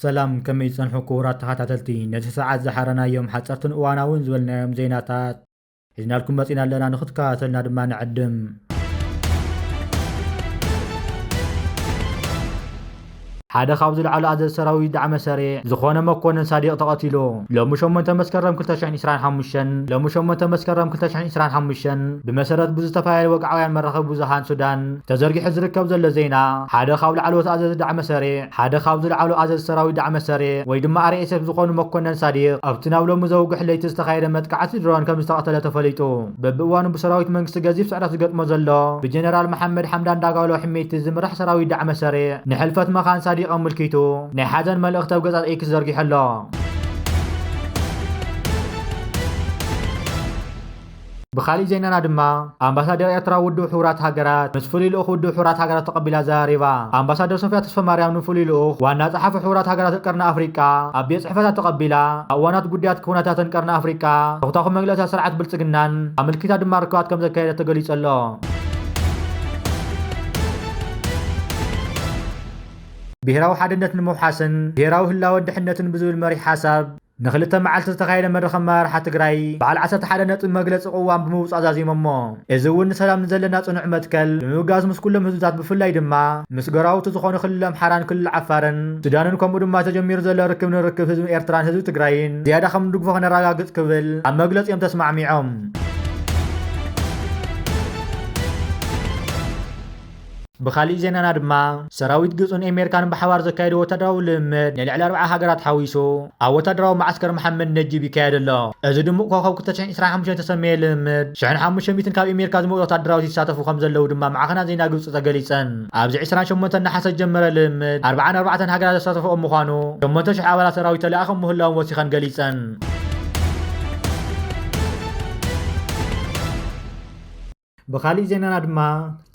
ሰላም፣ ከመይ ጸንሑ ክቡራት ተኸታተልቲ? ነቲ ሰዓት ዝሓረናዮም ሓጸርትን እዋናውን ዝበልናዮም ዜናታት ሒዝናልኩም መጺና ኣለና፣ ንኽትከታተልና ድማ ንዕድም። ሓደ ካብ ዝለዓሉ ኣዘዝ ሰራዊት ዳዕመ ሰሪዕ ዝኾነ መኮንን ሳዲቕ ተቐቲሉ። ሎሚ ሸሞንተ መስከረም ክልተ ሽሕን ዕስራን ሓሙሽተን፣ ሎሚ ሸሞንተ መስከረም ክልተ ሽሕን ዕስራን ሓሙሽተን፣ ብመሰረት ብዝተፈላለዩ ወግዓውያን መራኸቢ ብዙሃን ሱዳን ተዘርጊሑ ዝርከብ ዘሎ ዜና፣ ሓደ ካብ ላዕለዎት ኣዘዝ ዳዕመ ሰሪዕ፣ ሓደ ካብ ዝለዓሉ ኣዘዝ ሰራዊት ዳዕመ ሰሪዕ ወይ ድማ ኣር ኤስ ኤፍ ዝኾኑ መኮነን ሳዲቕ ኣብቲ ናብ ሎሚ ዘውግሕ ለይቲ ዝተኻየደ መጥቃዕቲ ድሮን ከም ዝተቐተለ ተፈሊጡ። በብእዋኑ ብሰራዊት መንግስቲ ገዚፍ ስዕረት ዝገጥሞ ዘሎ ብጀነራል መሓመድ ሓምዳን ዳጋሎ ሕሜቲ ዝምራሕ ሰራዊት ዳዕመ ሰሪዕ ንሕልፈት መኻን ሳዲቕ ኣመልኪቱ ናይ ሓዘን መልእኽቲ ኣብ ገጻት ኤክስ ዘርጊሑ ኣሎ። ብኻሊእ ዜናና ድማ፣ ኣምባሳደር ኤርትራ ውድብ ሕቡራት ሃገራት ምስ ፍሉይ ልኡኽ ውድብ ሕቡራት ሃገራት ተቐቢላ ኣዘራሪባ። ኣምባሳደር ሶፍያ ተስፋማርያም ንፍሉይ ልኡኽ ዋና ጸሓፊ ሕቡራት ሃገራት ቀርኒ ኣፍሪቃ ኣብ ቤት ጽሕፈታ ተቐቢላ፣ ኣብ እዋናት ጉዳያት ኩነታትን ቀርኒ ኣፍሪቃ ተኹታኹ መግለጺ ስርዓት ብልጽግናን ኣመልኪታ ድማ ርክባት ከም ዘካየደት ተገሊጹ ኣሎ። ብሄራዊ ሓድነት ንምውሓስን ብሄራዊ ህላወን ድሕነትን ብዝብል መሪሕ ሓሳብ፣ ንክልተ መዓልቲ ዝተኻየደ መድረኽ ኣመራርሓ ትግራይ በዓል ዓሰርተ ሓደ ነጥቢ መግለፂ ቅዋም ብምውፃእ ዛዚሞሞ። እዚ እውን ንሰላም ንዘለና ፅኑዕ መትከል ብምብጋስ ምስ ኩሎም ህዝብታት ብፍላይ ድማ ምስ ጎረባብቲ ዝኾኑ ክልል ኣምሓራን ክልል ዓፋርን ሱዳንን ከምኡ ድማ ተጀሚሩ ዘሎ ርክብ ንርክብ ህዝቢ ኤርትራን ህዝቢ ትግራይን ዝያዳ ከም ንድግፎ ከነረጋግፅ ክብል ኣብ መግለፂኦም ተስማዕሚዖም። ብኻሊእ ዜናና ድማ ሰራዊት ግብፅን ኣሜሪካን ብሓባር ዘካየዶ ወታደራዊ ልምምድ ናይ ልዕሊ ኣርብዓ ሃገራት ሓዊሱ ኣብ ወታደራዊ መዓስከር መሓመድ ነጂብ ይካየድ ኣሎ። እዚ ድሙቕ ኮኸብ ክልተ ሽሕን ዕስራን ሓሙሽተን ዝተሰመየ ልምምድ ሽሕን ሓሙሽተ ሚእትን ካብ ኣሜሪካ ዝመፁ ወታደራዊ ይሳተፉ ከም ዘለዉ ድማ ማዕኸናት ዜና ግብፂ ተገሊፀን። ኣብዚ ዕስራን ሸሞንተን ነሓሰ ዝጀመረ ልምምድ ኣርብዓን ኣርባዕተን ሃገራት ዘሳተፈኦም ምዃኑ ሸሞንተ ሽሕ ኣባላት ሰራዊት ተለኣኸም ምህላዎም ወሲኸን ገሊፀን። ብኻሊእ ዜናና ድማ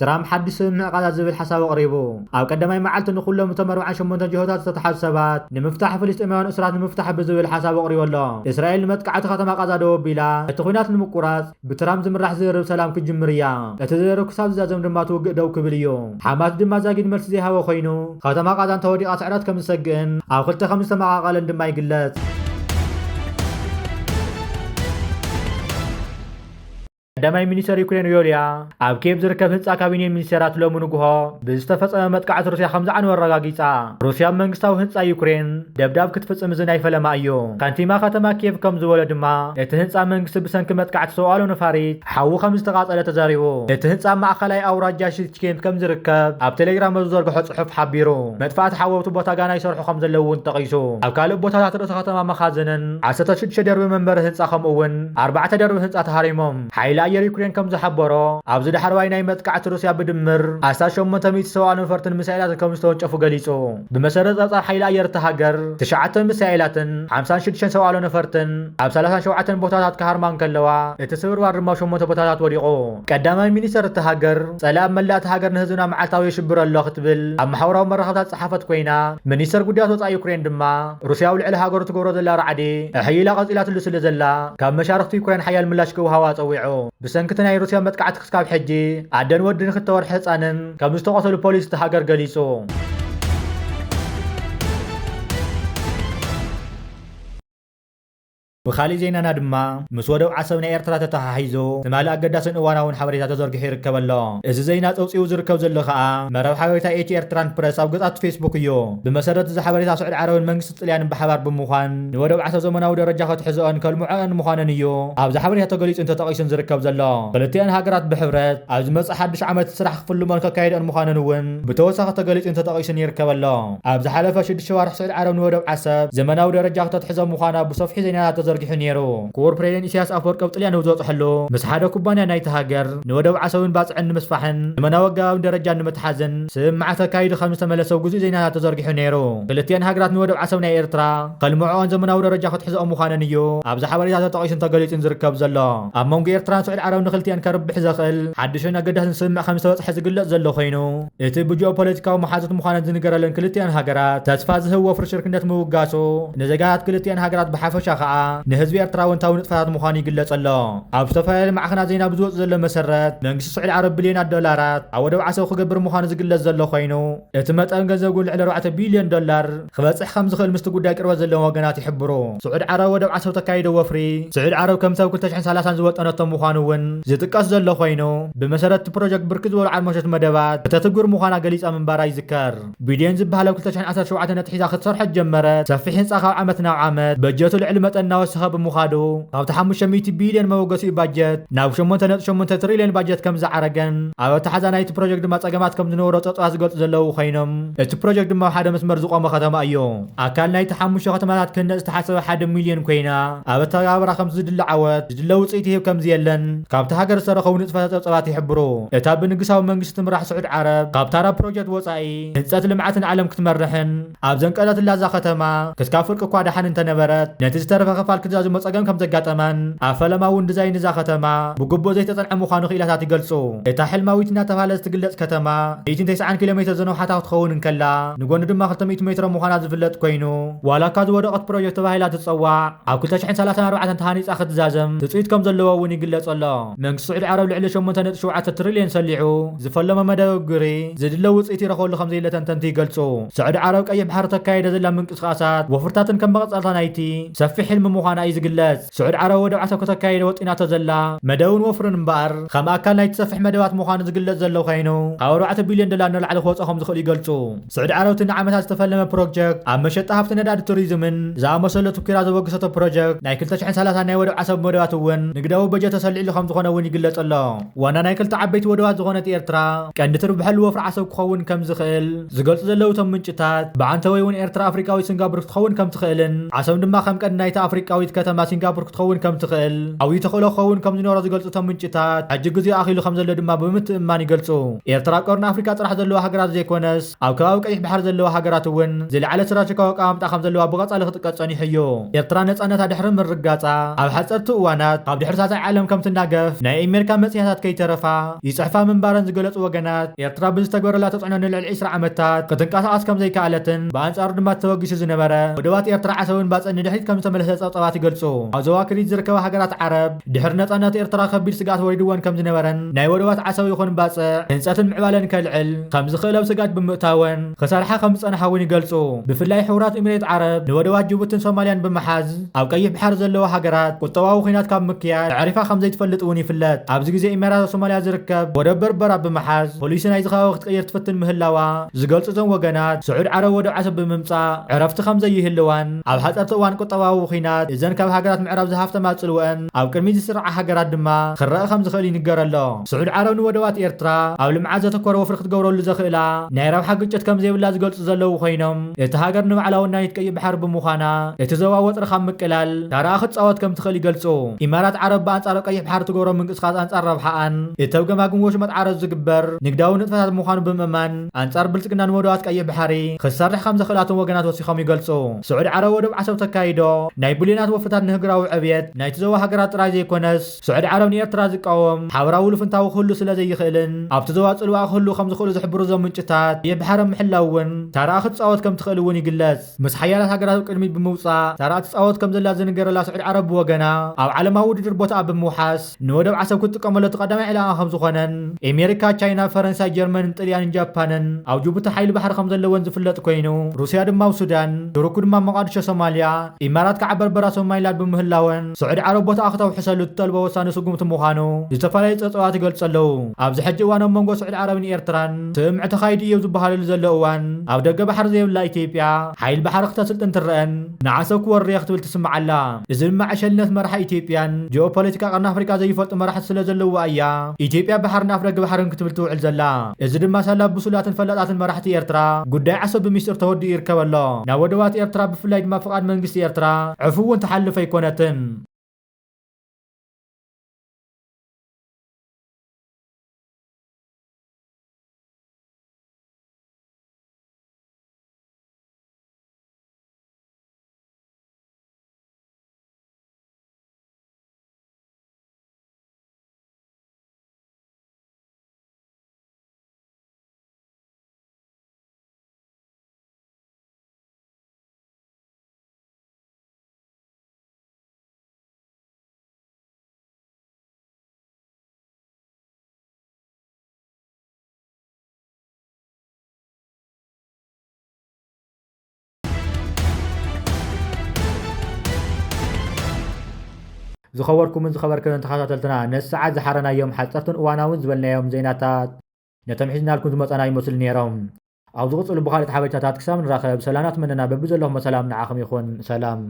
ትራምፕ ሓድሽ ስምምዕ ቃዛ ዝብል ሓሳብ ኣቕሪቡ። ኣብ ቀዳማይ መዓልቲ ንኹሎም እቶም ኣርባዓን ሸሞንተን ጅሆታት ዝተተሓዙ ሰባት ንምፍታሕ፣ ፍልስጤማውያን እሱራት ንምፍታሕ ብዝብል ሓሳብ ኣቕሪቡ ኣሎ። እስራኤል ንመጥቃዕቲ ከተማ ቃዛ ደው ኣቢላ እቲ ኲናት ንምቁራጽ ብትራምፕ ዝምራሕ ዝርርብ ሰላም ክትጅምር እያ። እቲ ዝርርብ ክሳብ ዝዛዘም ድማ እቲ ውግእ ደው ክብል እዩ። ሓማስ ድማ ዛጊድ መልሲ ዘይሃበ ኮይኑ፣ ከተማ ቃዛ እንተወዲቓ ስዕረት ከም ዝሰግእን ኣብ ክልተ ከም ዝተመቓቐለን ድማ ይግለጽ። ቀዳማይ ሚኒስተር ዩክሬን ዮልያ ኣብ ኪየቭ ዝርከብ ህንጻ ካቢኔ ሚኒስቴራት ሎሚ ንግሆ ብዝተፈጸመ መጥቃዕቲ ሩስያ ከም ዝዓነወ ኣረጋጊጻ። ሩስያ ኣብ መንግስታዊ ህንጻ ዩክሬን ደብዳብ ክትፍጽም እዚ ናይ ፈለማ እዩ። ከንቲማ ከተማ ኪየቭ ከም ዝበሎ ድማ፣ እቲ ህንጻ መንግስቲ ብሰንኪ መጥቃዕቲ ሰውኣሎ ነፋሪት ሓዊ ከም ዝተቓጸለ ተዛሪቡ። እቲ ህንጻ ኣብ ማእከላይ ኣውራጃ ሺትኬም ከም ዝርከብ ኣብ ቴሌግራም ኣብ ዝዘርግሖ ጽሑፍ ሓቢሩ። መጥፋእቲ ሓዊ ኣብቲ ቦታ ጋና ይሰርሑ ከም ዘለዉ እውን ጠቒሱ። ኣብ ካልእ ቦታታት ርእሰ ከተማ መኻዝንን ዓሰርተ ሽዱሽተ ደርቢ መንበሪ ህንጻ ከምኡ እውን ኣርባዕተ ደርቢ ህንጻ ተሃሪሞም። ሓይሊ ኣየር ዩክሬን ከም ዝሓበሮ፣ ኣብዚ ዳሕረዋይ ናይ መጥቃዕቲ ሩስያ ብድምር ኣስታት ሸሞንተ ሚእቲ ሰብኣዊ ነፈርትን ሚሳኤላትን ከም ዝተወንጨፉ ገሊጹ። ብመሰረት ጸብጻብ ሓይሊ ኣየር እታ ሃገር፣ ትሽዓተ ሚሳኤላትን ሓምሳን ሽዱሽተን ሰብኣዊ ነፈርትን ኣብ ሰላሳን ሸውዓተን ቦታታት ክሃርማ እንከለዋ፣ እቲ ስብርባር ድማ ኣብ ሸሞንተ ቦታታት ወዲቑ። ቀዳማይ ሚኒስተር እታ ሃገር፣ ጸላኢ ኣብ መላእ እታ ሃገር ንህዝብና መዓልታዊ የሽብር ኣሎ ክትብል ኣብ ማሕበራዊ መራኸብታት ዝጸሓፈት ኮይና፣ ሚኒስተር ጉዳያት ወጻኢ ዩክሬን ድማ፣ ሩስያ ኣብ ልዕሊ ሃገሩ ትገብሮ ዘላ ራዕዲ ኣሕይላ ቀጺላትሉ ስለ ዘላ፣ ካብ መሻርኽቲ ዩክሬን ሓያል ምላሽ ክወሃባ ጸዊዑ። ብሰንኪ እቲ ናይ ሩስያ መጥቃዕቲ ክስካብ ሕጂ ኣደን ወድን ክልተ ወርሒ ህጻንን ከም ዝተቐተሉ ፖሊስ እቲ ሃገር ገሊጹ። ብኻሊእ ዜናና ድማ፣ ምስ ወደብ ዓሰብ ናይ ኤርትራ ተተሓሒዙ ትማሊ ኣገዳስን እዋናውን ሓበሬታ ተዘርጊሑ ይርከብ ኣሎ። እዚ ዜና ጸውጺኡ ዝርከብ ዘሎ ከኣ መረብ ሓበሬታ ኢትዮ ኤርትራን ፕረስ ኣብ ገጻት ፌስቡክ እዩ። ብመሰረት እዚ ሓበሬታ፣ ስዑድ ዓረብን መንግስቲ ጥልያንን ብሓባር ብምዃን ንወደብ ዓሰብ ዘመናዊ ደረጃ ከትሕዝኦን ከልምዖኦን ምዃነን እዩ ኣብዚ ሓበሬታ ተገሊጹን ተጠቒሱን ዝርከብ ዘሎ። ክልቲኣን ሃገራት ብሕብረት ኣብ ዝመጽእ ሓድሽ ዓመት ስራሕ ክፍልሞን ከካይድኦን ምዃነን እውን ብተወሳኺ ተገሊጹን ተጠቒሱን ይርከብ ኣሎ። ኣብ ዝሓለፈ ሽዱሽተ ዋርሕ ስዑድ ዓረብ ንወደብ ዓሰብ ዘመናዊ ደረጃ ከተትሕዞ ምዃና ብሰፊሑ ዜናታት ተዘርጊሑ ነይሩ። ክቡር ፕሬዚደንት ኢሳያስ ኣፈወርቂ ኣብ ጥልያን ኣብ ዝበጽሐሉ፣ ምስ ሓደ ኩባንያ ናይቲ ሃገር ንወደብ ዓሰብን ባጽዕን ንምስፋሕን ዘመናዊ ኣገባብን ደረጃን ንምትሓዝን ስምምዓት ኣካይዱ ከም ዝተመለሰ ግዙእ ዜናታት ተዘርጊሑ ነይሩ። ክልቲኣን ሃገራት ንወደብ ዓሰብ ናይ ኤርትራ ከልምዕኦን ዘመናዊ ደረጃ ክትሕዝኦ ምዃነን እዩ ኣብዚ ሓበሬታ ተጠቒሱን ተገሊጹን ዝርከብ ዘሎ። ኣብ መንጎ ኤርትራን ስዑድ ዓረብ ንክልቲኣን ከርብሕ ዘኽእል ሓድሽን ኣገዳስን ስምምዕ ከም ዝተበጽሐ ዝግለጽ ዘሎ ኮይኑ፣ እቲ ብጂኦፖለቲካዊ መሓዙት ምዃነን ዝንገረለን ክልቲኣን ሃገራት ተስፋ ዝህብ ወፍሪ ሽርክነት ምብጋሱ፣ ንዜጋታት ክልቲኣን ሃገራት ብሓፈሻ ከኣ ንህዝቢ ኤርትራ ኣወንታዊ ንጥፈታት ምዃኑ ይግለጽ ኣሎ። ኣብ ዝተፈላለዩ ማዕኸናት ዜና ብዝወጽእ ዘሎ መሰረት፣ መንግስቲ ስዑዲ ዓረብ ቢልዮናት ዶላራት ኣብ ወደብ ዓሰብ ክገብር ምዃኑ ዝግለጽ ዘሎ ኮይኑ፣ እቲ መጠን ገንዘብ ግን ልዕሊ ኣርባዕተ ቢልዮን ዶላር ክበጽሕ ከም ዝኽእል ምስቲ ጉዳይ ቅርበት ዘለዎም ወገናት ይሕብሩ። ስዑዲ ዓረብ ወደብ ዓሰብ ተካይዶ ወፍሪ፣ ስዑዲ ዓረብ ከምቲ ኣብ ክልተ ሽሕን ሰላሳን ዝወጠነቶ ምዃኑ እውን ዝጥቀስ ዘሎ ኮይኑ፣ ብመሰረት እቲ ፕሮጀክት ብርክት ዝበሉ ዓርሞሸት መደባት ከተትግብር ምዃና ገሊጻ ምንባራ ይዝከር። ቢድዮን ዝበሃል ኣብ ክልተ ሽሕን ዓሰርተ ሸውዓተን ኣትሒዛ ክትሰርሖ ዝጀመረት ሰፊሕ ህንጻ ካብ ዓመት ናብ ዓመት በጀቱ ልዕሊ መጠን እናወሰኸ ብምዃዱ፣ ካብቲ ሓሙሽተ ሚእቲ ቢልዮን መበገሲኡ ባጀት ናብ ሸሞንተ ነጥቢ ሸሞንተ ትሪልዮን ባጀት ከም ዝዓረገን ኣብ ኣተሓዛ ናይቲ ፕሮጀክት ድማ ጸገማት ከም ዝነበሮ ጸብጻባት ዝገልጹ ዘለዉ ኮይኖም፣ እቲ ፕሮጀክት ድማ ኣብ ሓደ መስመር ዝቖመ ከተማ እዩ። ኣካል ናይቲ ሓሙሽተ ከተማታት ክህነጽ ዝተሓሰበ ሓደ ሚልዮን ኮይና፣ ኣብ ኣተገባብራ ከም ዝድለ ዓወት ዝድለ ውጽኢት ይህብ ከም ዝየለን ካብቲ ሃገር ዝተረኸቡ ንጥፈታት ጸብጻባት ይሕብሩ። እታ ብንግሳዊ መንግስቲ ትምራሕ ስዑድ ዓረብ፣ ካብ ታራ ፕሮጀክት ወጻኢ ህንጸት ልምዓትን ዓለም ክትመርሕን ኣብ ዘንቀለትላ እዛ ከተማ፣ ክስካብ ፍርቂ እኳ ደሓን እንተነበረት፣ ነቲ ዝተረፈ ክፋል ክትዛዝሞ ጸገም ከም ዘጋጠማን፣ ኣብ ፈለማ እውን ዲዛይን እዛ ከተማ ብግቡእ ዘይተጸንዐ ምዃኑ ክኢላታት ይገልጹ። እታ ሕልማዊት እናተባህለት እትግለጽ ከተማ፣ ሚእትን ተስዓን ኪሎ ሜትር ዝነውሓታ ክትኸውን እንከላ፣ ንጎኒ ድማ ክልተ ሚእቲ ሜትሮ ምዃና ዝፍለጥ ኮይኑ፣ ዋላ እኳ ዝወደቐት ፕሮጀክት ተባሂላ ትጸዋዕ፣ ኣብ ክልተ ሽሕን ሰላሳን ኣርባዕተን ተሃኒጻ ክትዛዘም ትጽቢት ከም ዘለዎ እውን ይግለጽ ኣሎ። መንግስቲ ስዑዲ ዓረብ ልዕሊ ሸሞንተ ነጥቢ ሸውዓተ ትሪልዮን ሰሊዑ ዝፈለመ መደብ ግሪ ዝድለ ውጽኢት ይረኽበሉ ከም ዘየለ ተንተንቲ ይገልጹ። ስዑዲ ዓረብ ቀይሕ ባሕሪ ተካይደ ዘላ ምንቅስቃሳት ወፍርታትን ከም መቐጸልታ ናይቲ ሰፊሕ ሕልሚ ምዃና እዩ ዝግለጽ። ስዑዲ ዓረብ ወደብ ዓሰብ ከተካይደ ወጢናቶ ዘላ መደብን ወፍርን እምበኣር፣ ከም ኣካል ናይቲ ሰፊሕ መደባት ምዃኑ ዝግለጽ ዘሎ ኮይኑ፣ ካብ ኣርባዕተ ቢልዮን ዶላር ንላዕሊ ክወጾ ከም ዝኽእል ይገልጹ። ስዑዲ ዓረብ እቲ ንዓመታት ዝተፈለመ ፕሮጀክት ኣብ መሸጣ ሃብቲ ነዳዲ፣ ቱሪዝምን ዝኣመሰሉ ኣትኲራ ዘበገሰቶ ፕሮጀክት ናይ ክልተ ሽሕን ሰላሳን ናይ ወደብ ዓሰብ መደባት እውን ንግዳዊ በጀት ተሰሊዕሉ ከም ዝኾነ እውን ይግለጽ ኣሎ። ዋና ናይ ክልተ ዓበይቲ ወደባት ዝኾነት ኤርትራ ቀንዲ ትርብሐሉ ወፍሪ ዓሰብ ክኸውን ከም ዝኽእል ዝገልጹ ዘለዉ እቶም ምንጭታት፣ ብዓንተወይ እውን ኤርትራ ኣፍሪቃዊት ሲንጋፖር ክትኸውን ከም ትኽእልን ዓሰብ ድማ ከም ቀንዲ ናይታ ኣፍሪቃዊት ከተማ ሲንጋፖር ክትኸውን ከም ትኽእል ዓብዪ ተኽእሎ ክኸውን ከም ዝነበሮ ዝገልጹ እቶም ምንጭታት፣ ሕጂ ግዜኡ ኣኺሉ ከም ዘሎ ድማ ብምትእምማን ይገልጹ። ኤርትራ ኣብ ቀርኒ ኣፍሪቃ ጥራሕ ዘለዋ ሃገራት ዘይኮነስ፣ ኣብ ከባቢ ቀይሕ ባሕሪ ዘለዋ ሃገራት እውን ዝለዓለ ስትራቴጂካዊ ኣቀማምጣ ከም ዘለዋ ብቐጻሊ ክጥቀስ ጸኒሑ እዩ። ኤርትራ ነጻነታ ድሕሪ ምርጋጻ፣ ኣብ ሓጸርቲ እዋናት ካብ ድሕሪ ሳልሳይ ዓለም ከም ትናገፍ ናይ ኣሜሪካ መጽሔታት ከይተረፋ ይጽሕፋ ምንባረን ዝገለጹ ወገናት፣ ኤርትራ ብዝተገበረላ ተጽዕኖ ንልዕሊ ዕስራ ዓመታት ክትንቀሳቐስ ከም ዘይከኣለትን ብኣንጻሩ ድማ ተበጊሱ ዝነበረ ወደባት ኤርትራ ዓሰብን ባጽዕን ንድሕሪት ከም ዝተመለሰ ጸብጻባት ይገልጹ። ኣብ ዞባ ክሪት ዝርከባ ሃገራት ዓረብ ድሕሪ ነጻነት ኤርትራ ከቢድ ስግኣት ወሪድወን ከም ዝነበረን ናይ ወደባት ዓሰብ ይኹን ባጽዕ ህንጸትን ምዕባለን ከልዕል ከም ዝኽእል ኣብ ስግኣት ብምእታወን ክሰርሓ ከም ዝጸንሓ እውን ይገልጹ። ብፍላይ ሕቡራት ኤሚሬት ዓረብ ንወደባት ጅቡትን ሶማልያን ብምሓዝ ኣብ ቀይሕ ባሕሪ ዘለዋ ሃገራት ቁጠባዊ ኲናት ካብ ምክያድ ኣዕሪፋ ከም ዘይትፈልጥ እውን ይፍለጥ። ኣብዚ ግዜ ኢማራት ኣብ ሶማልያ ዝርከብ ወደብ በርበራ ብምሓዝ ፖሊሲ ናይዚ ከባቢ ክትቀይር ትፍትን ምህላዋ ዝገልጹ እዞም ወገናት፣ ስዑድ ዓረብ ወደብ ዓሰብ ብምምጻእ ዕረፍቲ ከም ዘይህልዋን ኣብ ሓጸርቲ እዋን ቁጠባዊ ኲናት እዘን ካብ ሃገራት ምዕራብ ዝሃፍተማ ጽልወአን ኣብ ቅድሚት ዝስርዓ ሃገራት ድማ ክረአ ከም ዝኽእል ይንገር ኣሎ። ስዑድ ዓረብ ንወደባት ኤርትራ ኣብ ልምዓት ዘተኮረ ወፍሪ ክትገብረሉ ዘኽእላ ናይ ረብሓ ግጭት ከም ዘይብላ ዝገልጹ ዘለዉ ኮይኖም፣ እቲ ሃገር ንባዕላ ወናኒት ቀይሕ ባሕሪ ብምዃና፣ እቲ ዞባ ወጥሪ ካብ ምቅላል ታራኣ ክትጻወት ከም ትኽእል ይገልጹ። ኢማራት ዓረብ ብኣንጻር ኣብ ቀይሕ ባሕሪ ትገብሮ ምንቅስቃስ ኣንጻር ረብሓኣን እተብ ገማግም ወሽመጥ ዓረብ ዝግበር ንግዳዊ ንጥፈታት ምዃኑ ብምእማን፣ ኣንጻር ብልጽግና ንወደባት ቀይሕ ባሕሪ ክትሰርሕ ከም ዘኽእላቶም ወገናት ወሲኾም ይገልጹ። ስዑዲ ዓረብ ወደብ ዓሰብ ተካይዶ ናይ ቢልዮናት ወፍርታት ንህግራዊ ዕብየት ናይቲ ዞባ ሃገራት ጥራይ ዘይኮነስ፣ ስዑዲ ዓረብ ንኤርትራ ዝቃወም ሓበራዊ ልፍንታዊ ክህሉ ስለ ዘይኽእልን ኣብቲ ዞባ ጽልዋ ክህሉ ከም ዝኽእሉ ዝሕብሩ እዞም ምንጭታት፣ ቀይሕ ባሕሪ ምሕላው እውን ታራኣ ክትጻወት ከም ትኽእል እውን ይግለጽ። ምስ ሓያላት ሃገራት ኣብ ቅድሚት ብምውጻእ ታራኣ ትጻወት ከም ዘላ ዝንገረላ ስዑዲ ዓረብ ብወገና፣ ኣብ ዓለማዊ ውድድር ቦታኣ ብምውሓስ ንወደብ ዓሰብ ክትጥቀመሉ እቲ ቀዳማይ ዕላማ ከም ዝኾነን፣ ኤሜሪካ፣ ቻይና፣ ፈረንሳይ፣ ጀርመንን ጥልያንን ጃፓንን ኣብ ጅቡቲ ሓይሊ ባሕሪ ከም ዘለወን ዝፍለጥ ኮይኑ፣ ሩስያ ድማ ኣብ ሱዳን፣ ቱርኩ ድማ ኣብ መቃድሾ ሶማልያ፣ ኢማራት ከዓ በርበራ ሶማሊላንድ ብምህላወን፣ ስዑዲ ዓረብ ቦታኣ ክተውሕሰሉ እትጠልቦ ወሳኒ ስጉምቲ ምዃኑ ዝተፈላለዩ ጸብጻባት ይገልጹ ኣለዉ። ኣብዚ ሕጂ እዋን ኣብ መንጎ ስዑዲ ዓረብን ኤርትራን ስምምዕ ተኻይዱ እዩ ዝበሃለሉ ዘሎ እዋን፣ ኣብ ደገ ባሕሪ ዘይብላ ኢትዮጵያ ሓይል ባሕሪ ክተስልጥን ትረአን፣ ንዓሰብ ክወርር እየ ክትብል ትስማዕ ኣላ። እዚ ድማ ዕሸልነት መራሒ ኢትዮጵያን ጂኦፖለቲካ ቀርኒ ኣፍሪቃ ዘይፈልጡ መራሕቲ ስለ ዘለዉዋ እያ። ኢትዮጵያ ባሕርን ኣፍደገ ባሕርን ክትብል ትውዕል ዘላ። እዚ ድማ ሳላ ብሱላትን ፈላጣትን መራሕቲ ኤርትራ ጉዳይ ዓሰብ ብሚስጥር ተወዲኡ ይርከብ ኣሎ። ናብ ወደባት ኤርትራ ብፍላይ ድማ ፍቓድ መንግስቲ ኤርትራ ዕፉ እውን ትሓልፍ ኣይኮነትን። ዝኸበርኩምን ዝኸበርክን ተኸታተልትና፣ ነዚ ሰዓት ዝሓረናዮም ሓፀርትን እዋናውን ዝበልናዮም ዜናታት ነቶም ሒዝናልኩም ዝመፀና ይመስሉ ነይሮም። ኣብ ዝቕፅሉ ብኻልኦት ሓበሬታታት ክሳብ ንራኸብ፣ ሰላምና ትምነና። በብዘለኹም ሰላም ንዓኹም ይኹን። ሰላም።